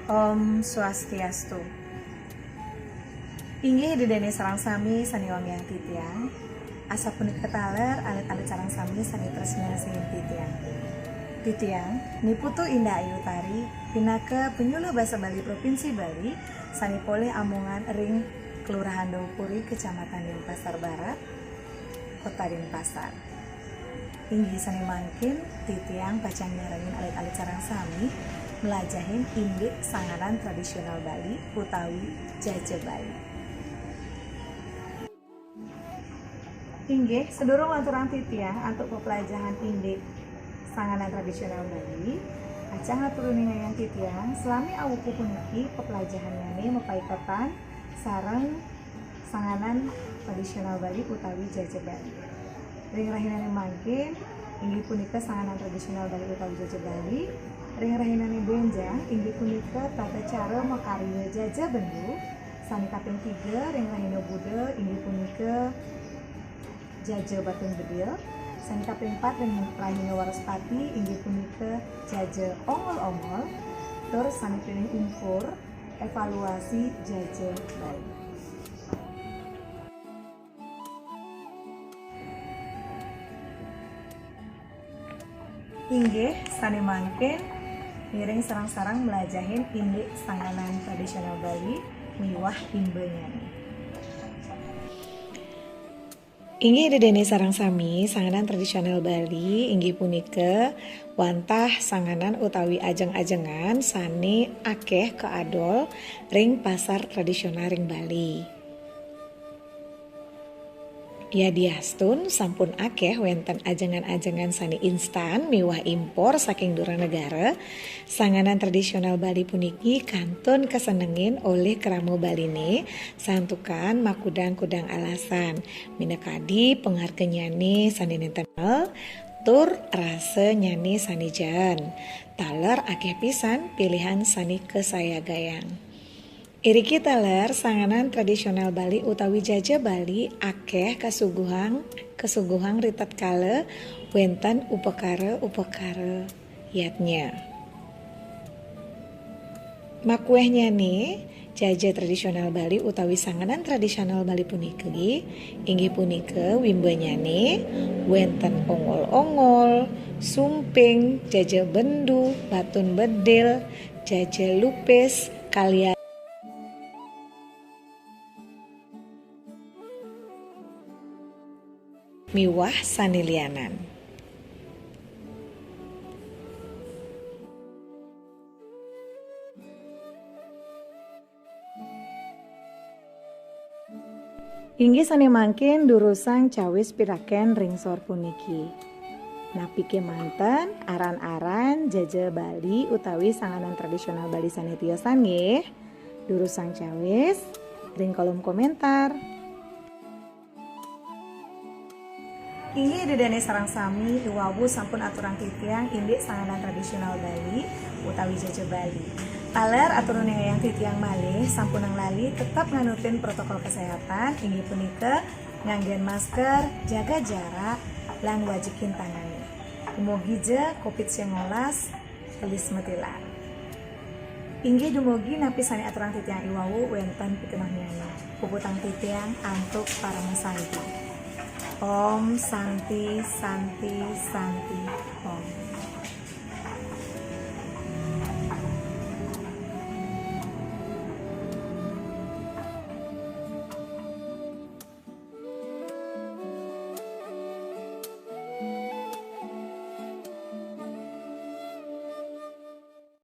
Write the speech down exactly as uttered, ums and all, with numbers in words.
Om Swastiastu. Inggih Ida dané sareng sami sané wangiang titiang. Asapunika taler alit-alit sareng sami sané tresna sihin titiang. Titiang Ni Putu Indah Ayu Tari pinaka penyuluh basa Bali Provinsi Bali sané polih amongan ring Kelurahan Daupuri, Kecamatan Denpasar Barat, Kota Denpasar. Inggih sané mangkin, titiang pacang nyarengin alit-alit sareng sami mlajahin indik sanganan tradisional Bali utawi jaja Bali. Inggih, sadurung lanturang titiang antuk peplajahan indik sanganan tradisional Bali, pacang aturang titiang, salami awuku puniki peplajahannyané mapaiketan sareng sanganan tradisional Bali utawi jaja Bali. Ring rahinané mangkin inggih punika sanganan tradisional Bali utawi jaja Bali. Ring rahinané bénjang inggih punika tata cara makarya jaja bendu. Sané kaping tiga ring rahina Buda inggih punika jaja batun bedil. Sané kaping empat ring rahina Waraspati inggih punika jaja ongol-ongol. Tur sané pinih ungkur evaluasi jaja Bali. Inggih, sané mangkin ngiring sareng-sareng mlajahin indik sanganan tradisional Bali miwah imbanyané. Inggih Ida dané sareng sami, sanganan tradisional Bali inggih punika wantah sanganan utawi ajeng-ajengan sané akéh kaadol ring pasar tradisional ring Bali. Yadiastun sampun akéh wénten ajengan-ajengan sané instan miwah impor saking dura negara, sanganan tradisional Bali puniki kantun kasenengin olih krama Baliné, santukan makudang-kudang alasan, minakadi pangarganyané sané nénten tur rasanyané sané jaen. Taler akéh pisan pilihan sané kasayagayang. Iriki taler sanganan tradisional Bali utawi jaja Bali akéh kasuguhang, kasuguhang ritatkala wénten upakara-upakara yadnya. Makuéhnyané, jaja tradisional Bali utawi sanganan tradisional Bali puniki inggih punika wimbanyané wénten ongol-ongol, sumping, jaja bendu, batun bedil, jaja lupis, kalian miwah sané lianan. Inggih sané mangkin durusang cawis pirakén ring sor puniki. Napi kémanten aran-aran jaja Bali utawi sanganan tradisional Bali sané tiosan nggih? Durusang cawis ring kolom komentar. Inggih Ida dané sareng sami, iwau sampun aturang titiang indik sanganan tradisional Bali utawi jaja Bali. Taler aturang titiang malih, sampunang lali tetep nganutin protokol kesehatan, inggih punika nganggén masker, jaga jarak, lan wajikin tangané. Dumugi ja covid sembilan belas gelis matilar. Inggih dumugi napi sané aturang titiang iwau wénten pikenahnyané. Puputang titiang antuk parama santi. Om Santi, Santi, Santi, Om.